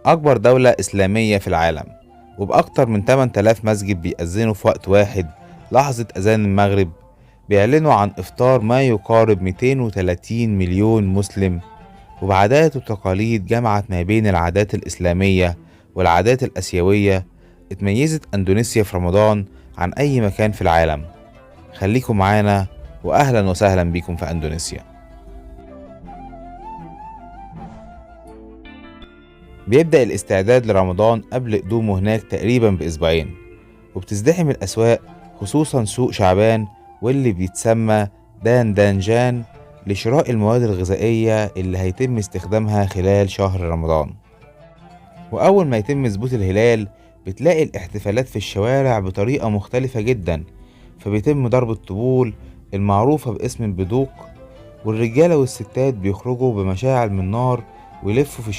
أكبر دولة إسلامية في العالم، وبأكتر من 8000 مسجد بيأذنوا في وقت واحد لحظة أذان المغرب، بيعلنوا عن إفطار ما يقارب 230 مليون مسلم، وبعادات وتقاليد جمعت ما بين العادات الإسلامية والعادات الآسيوية. اتميزت أندونيسيا في رمضان عن أي مكان في العالم. خليكم معانا وأهلا وسهلا بكم في أندونيسيا. بيبدأ الاستعداد لرمضان قبل قدومه هناك تقريبا بأسبوعين، وبتزدحم الأسواق خصوصا سوق شعبان واللي بيتسمى دان دانجان لشراء المواد الغذائية اللي هيتم استخدامها خلال شهر رمضان. وأول ما يتم ثبوت الهلال بتلاقي الاحتفالات في الشوارع بطريقة مختلفة جدا، فبيتم ضرب الطبول المعروفة باسم البدوق، والرجالة والستات بيخرجوا بمشاعل من نار ويلفوا في